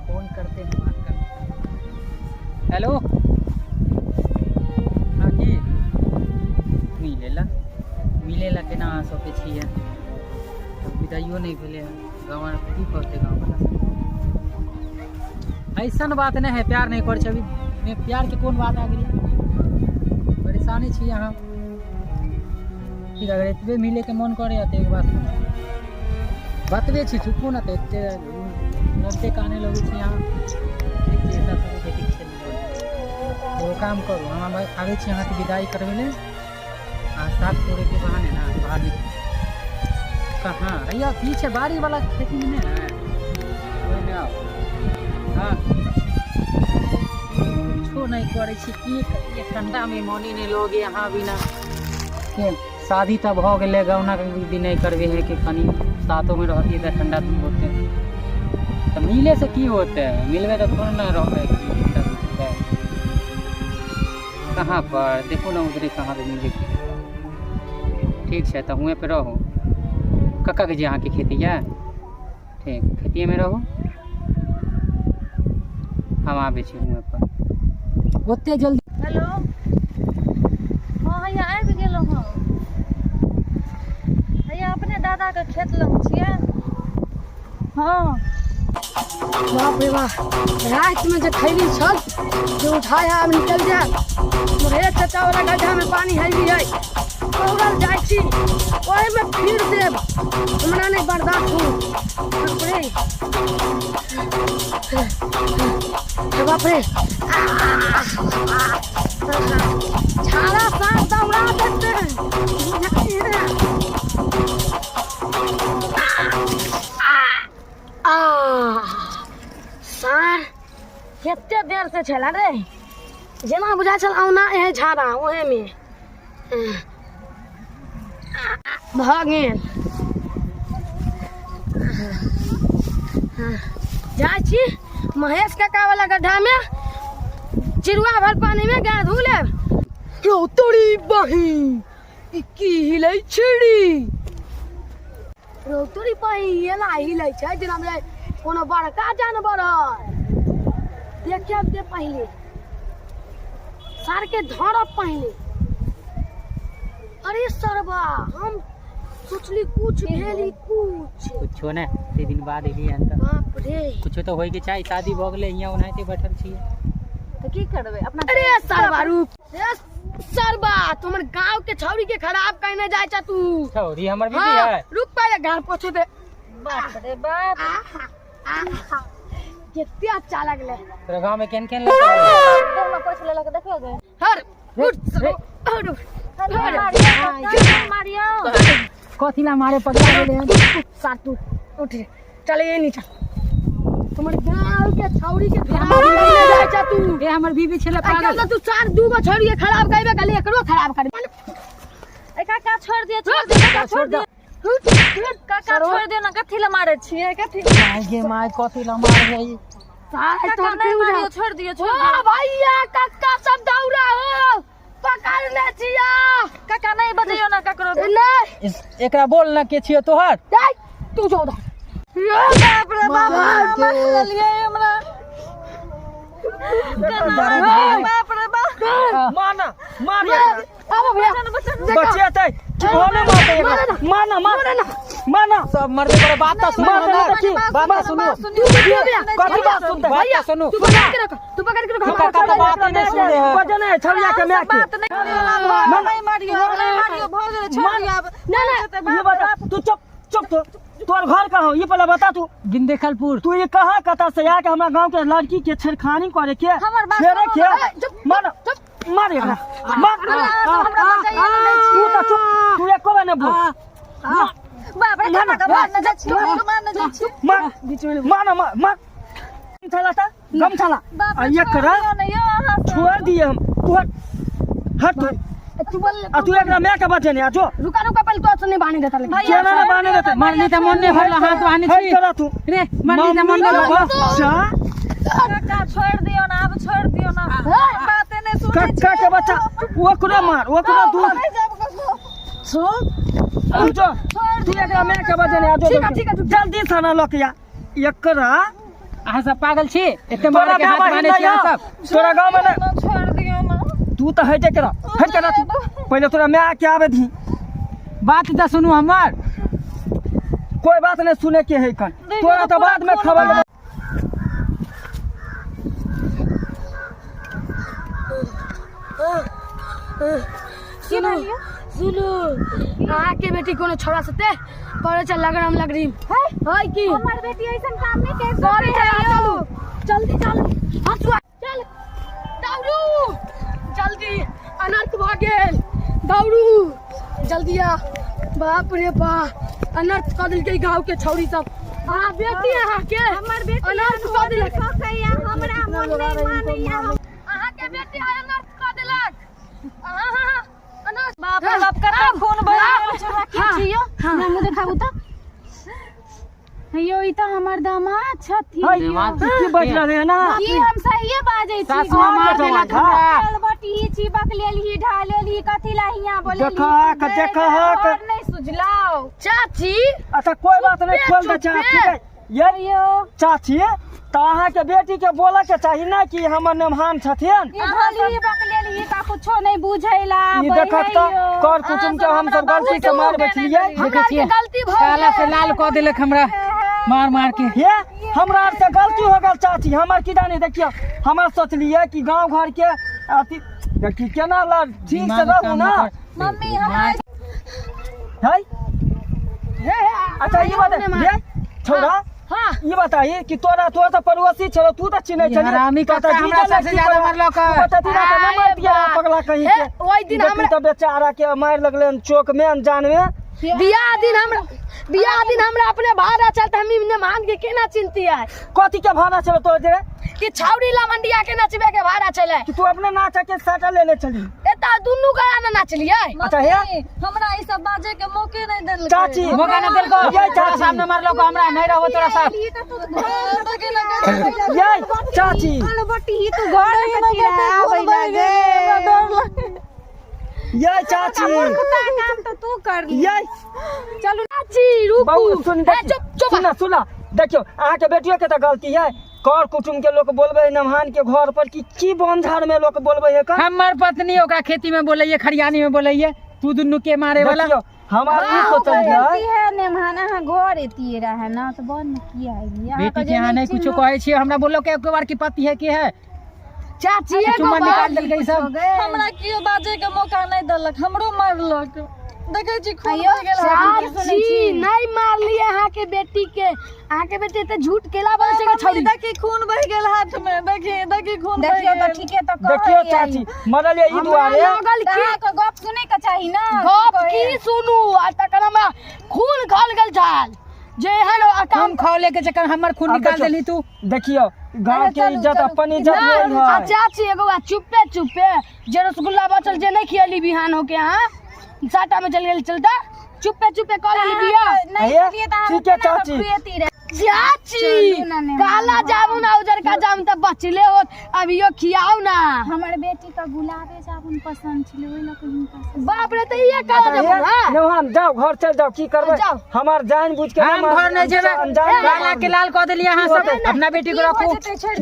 Phone करते हैं, बात करते। हेलो, हाँ, की मिलेला मिलेला केना अहाँ सबके छियै? विदाइयो नहि भेलै हँ। गाँव की कहतै गाँववला सब? ऐसन बात नहि है, प्यार नहि करै छै। अभी मे प्यारके कोन बात आ गेलै? परेशानी छी अहाँ। ठीक, अगर एतबे मिलैके मोन करैए तऽ एक बात सुनू, बतबै छी। चुपू ने तऽ एते तुरन्ते काने लगै छी अहाँ। ठीक छै, ऐसा थोड़े छै। ठीक छै, एगो काम करू, हम आबै छी अहाँके विदाई करबै लेल। अहाँ साथ तोड़ैके बहाने ने बाहर निकलू। कहाँ हैया? पीछे बाड़ी वाला खेतीमे नहि है, ओहिमे आउ। हँ, कुछो नहि करै छी, की करियै? ठण्डामे मोने नहि लगे अहाँ बिना के। शादी तऽ भऽ गेलै, गौनाके विधि नहि करबै है कि कनि साथोमे रहतियै तऽ ठण्डा दूर होतै। तऽ मिले से की होतै? मिलबै तऽ थोड़े ने रहबै ठण्डा दूर होतै। कहाँ पर? देखू ने उधरे कहाँ पे मिले। ठीक छै, तऽ हुएँ पे रहू। कक्का के जे अहाँके खेती यऽ, ठीक, खेतिएमे रहू, हम आबै छी हुएँ पर ओते जल्दी। हेलो, हँ, हैया आबि गेलहुँ हँ। हैया अपने दादाके खेत लग छियै। हँ। बाप रे बाप, रातिमे जे खैली छल जे उठाय आब निकलि जायब। मोहे चाचा वाला गड्ढा में पानी हैवी है, दौड़ल जाइ छी, ओहिमे फिर देब। हमरा नहि बर्दाश्त हो। बाप रे, बाप रे, झाड़ा साँप दौड़ा देते। आ सार कते देर से छला रे, जेना बुझा छल औना एहे झाड़ा ओहे में भऽ गेल। जाइ छी महेश काका वाला गड्ढा में, चिड़ुआ भर पानी में गाय धो लेब। यौ तोरी बहिन, ई की हिलै छिड़ी? रौ तोरी बहिन, एना हिलै छै जेना बुझाइ कोनो बड़का जानवर है। देखे दे पहिले सार के, धरब पहिले। अरे सरबा, हम सोचली कुछ, भेली कुछ। कुछो नहि, एते दिन बाद एलियै हन तऽ बाप रे, कुछो तऽ होइके चाही। शादी भऽ गेलै, हियाँ ओनाहिते बैठल छियै। तऽ की करबै अपना? अरे सरबा, रुक। ए सरबा, तू हमर गांव के छौरी के खराब कहने जाय छ तू। छौरी हमर बीबी हाँ, है। रुक, पहिले घर पोछे दे। बाप रे बाप। आहा, आहा, कते अच्छा लगले। तोरा गाँव में केहन केहन लड़का है? देहमे पोछि लेलक, देखलो गे। हर उठ रे। उठ। Mario, Mario. कथी ला मारे? पगला गेलै हन? सात तू उठ रे, चल ये नीचा। हमर गांव के छौरी के खराब कहने जाय छ तू। ए, हमर बीबी छलै आइ पागल। काल्हि तू चार दू गो छौरी के खराब करबे खाली, एकरो खराब करबे। ए काका, छोड़ दियो, छोड़ दियो काका, छोड़ दियो काका, छोड़ दियो ना। कथी ला मारे छियै? कथी? माय गे my, कथी ला मार रही? सार काका तोर नहीं क्यों मारियो, छोड़ दियो, छोड़ ओ दियो। भैया, कक्का सब दौड़ा हो, पकड़ने छिया। काका, नहीं बजैयो ना ककरो। नहीं। एकरा बोल ना, के छियो तोहर? नहीं, तू जो उधर। बाप रे बाप, मार मार के। लेलियै हमरा। बाप रे बाप। माना मार। अब भैया। बचन। बचेतै कि भने मारतै एकरा? मारना, मार, मारना। सब मरबे करे। बात तऽ सुनू। मारते हमर तऽ की? बात तऽ सुनू। तू बचियो भैया। कथी बात सुनतै? बात तऽ सुनू। तू पकड़ के रख, तू पकड़ के रख। काका तऽ बात नहि सुनै है। बजने है छौरिया के माय के। बात नहीं करियो, नहीं मारियो, नहीं मारियो, भऽ गेलै, छोड़ दियो आब। नहीं नहीं। ये बता तू, चुप चुप। तू तोर घर कहाँ हो? ये पहले बता तू। गिंदेखलपुर। तू ये कहाँ कता से आके हमरा गांव के लड़की के छेड़खानी करे के हमर बात छेड़े सुनू के? ना। मार, मार एकरा, मार। हमरा बचैया नहीं तू तऽ चुप, तू एको बार नहि बोल। बाप रे, काका के मारने जाइ छी, मारने जाइ छी। मार, मार ना, मार, मार। गमछा लाता, गमछा ला। बाप आ रे, ये छोड़ करा दियो ने यौ अहाँ सब। छोड़ दिए हम तू, हट हट तू। तू बोल। आ तू एकरा my के बचेने आ जो। रुका रुका, पहले तो से नहीं बांधे देता लेकिन। भैया, केना ने बान्हे देतै? मरली तऽ मोन नहि भरल, हाथ बान्है हट छी। करा तू। रे, मरली तऽ मोन मम्मी नहि के भरल। बच्चा। काका, छोड़ दियो ना आब, छोड़ दियो ना, बाते नहीं सुनै कक्का के बच्चा, ओकरो मार, ओकरो दूध। नहीं जाब ककरो। तू जो, तू एकरा my के बचेने आ जो। ठीक है, ठीक है, जल्दी थाना लऽ के आ एकरा। अहाँ सब पागल छी एते तोरा मारे के माय हाथ बहिन माने छी नहि अहाँ यऽ। सब तोरा गाँव में नहि छोड़ दियौ ना तू तऽ हटे के रह हट के रह तू पहिले तोरा माय के आबे दी बात तऽ सुनू हमर कोई बात नहीं सुने के है कन तोरा तऽ बाद में खबर लेबै। सुनू सुनू अहाँके बेटी कोनो छोड़ा सते करे चल लगरम लगरीम है की हमर बेटी ऐसन काम नहीं कर करे सकै चल है यौ। चलू जल्दी चलू हंसुआ चल दौड़ू जल्दी अनर्थ भऽ गेल दौड़ू जल्दी आ बाप रे बाप अनर्थ कऽ देलकै गाँव के छौड़ी सब अहाँ बेटी अहाँके हमर बेटी अनर्थ कऽ देलक सकैया हमरा मन नहीं मानैया अहाँके बेटी अनर्थ कऽ देलक अहाँ अनर्थ बाप रे बाप कते खून बहि गेल छोरा की हाँ, छियो हाँ। हमरा मुँह देखाबू तऽ यो ई तऽ हमर दामाद छथिन है, यौ। की बाजि रहलै हन अहाँ? की हम सहिए बाजै छी सासु मार देलक हमरा बटी चिपक लेलही ढा लेलही कथी ला हियाँ बोलेलही देखहक, देखहक। नहीं सुझलाओ चाची अच्छा कोई बात नहीं खोल दे चुप्पे। ठीक है ये यो चाची तऽ अहाँके बेटी के बोलऽ के चाही ना कि हमर मेहमान छथिन ई ढोली बक लेलही का कुछो नहीं बुझैला ई देखत तऽ कर कुटुम के हम सब गलती से मार बैठलियै हमरा देखै छियै आरके गलती भऽ काला से गेल लाल कऽ देलक हमरा मार मार के हे हमरा आर से गलती हो गेल चाची हमर की जानी देखियौ हमर सोचलियै कि गाँव घर के अथी देखी केना लड़ ठीक से दिमाग रहू काम ना न कर। मम्मी हमरा है हे हे अच्छा ई बात ये छोड़ा हाँ ई बताई कि तोरा तोरा तऽ पड़ोसी छलो तू तऽ चिन्है ई छली हरामी तोरा कक्का तऽ हमरा जीजा सबसे लड़की ज्यादा पर- मारलक है। तू बतैती ना तऽ नहि मारतियै अरे पगला कहीं हे, के ओहि दिन देखी हमरा- तऽ बेचारा के मारि लगलै हन चौक में अनजान में बियाह दिन हमरा बियाह दिन हमरा अपने भाड़ा चल त हम ई मेहमान के केना चिन्हतियै कथी के भाड़ा छलो तोरा जे कि छाउरी ला मंडिया के नचबे के भाड़ा चले कि तू अपने नाचा के साटा लेने छली एता दुनू गया ना नाचलियै अच्छा हे हमरा ई सब बाजे के मौके नहीं देलकै चाची मौका न देलको ये तोरा चाची सामने मारलको हमरा नहीं रहो तोरा साथ ई तऽ तू घर के लगे ये चाची बटी ही तू घर के आबै लगे डर लगे ये चाची काम तो तू कर ली ये चलू चाची रुकू बहुत सुन हे, चुप चुप सुना सुना देखियो अहाँके बेटियो के तऽ गलती है कर कुटुम के लोक बोलबै नमहान के घर पर कि की बन झाड़ में लोक बोलबै है का हमर पत्नी ओकरा खेती में बोलैये खरियानी में बोलैये तू दुनू के मारे वाला देखियो हमार ई सोचल गलती है है नेमहान अहाँ घर एतिए रहे ना तो बन किया अइली बेटी के यहाँ नहीं कुछो कहै छियै हमरा बोलो के एक बार की पति है के है चाची एगो चुम्मा बात निकाल देलकै ई सब हमरा कियो बाजे के मौका नहीं देलक हमरो मारलक देखै छी खून भऽ गेल हाथ में। चाची नहीं मारलिए अहाँ के बेटी के अहाँ के बेटी एते झूठ केला बोले छै छौरी देखी खून बहि गेल हाथ में देखी देखी खून बहि देखियौ गेल तऽ ठीके तऽ देखियो चाची मरल ये ई हमरा दुआरे लागल तऽ की अहाँके गप सुनै के चाही ना गप की सुनू आ तखन हमरा खून खौल गेल छल जे एहन खून खौले के चक्कर हमर खून अब निकाल देखियौ, देली तू देखियो गांव के इज्जत अपन इज्जत नहीं नहीं आ है चाची एगो बात चुपे चुपे जे रसगुल्ला बचल जे नहीं खियली बिहान होके अहाँ साटा में चल गेल चलता चुपे चुपे कऽ लेली बियाह नहीं हे, सुनिए तऽ ठीक है चाची। खुएती रहे चाची चलू ना नेमान। काला जामुन आ उजरका जामुन तऽ बचले होत अभियो खियाउ ना हमर बेटी के गुलाबे जामुन पसंद छलै ओहि लऽ कऽ हिनका से बाप रे तऽ इहे काला जामुन हाँ नौहान जाओ घर चल जाओ की करबै जाओ। हमार जान बुझ के हम घर नहीं जेबै अनजान काला के लाल कऽ देलियै अहाँ सब अपना बेटी के रखू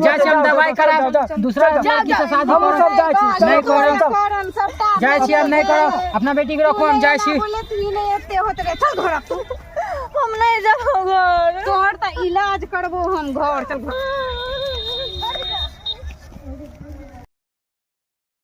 जाइ छी हम दवाई कराब दूसरा लड़की से शादी हमहूँ करब सब जाइ छी नहीं करब। करम सबटा जाइ छी हम नहीं करब अपना बेटी के रखू हम जाइ छी बोले तू नहि एते होत रहे चल घर अब तू हम नहीं जाबो घर तोहर तऽ इलाज करबो हम घर चल घर।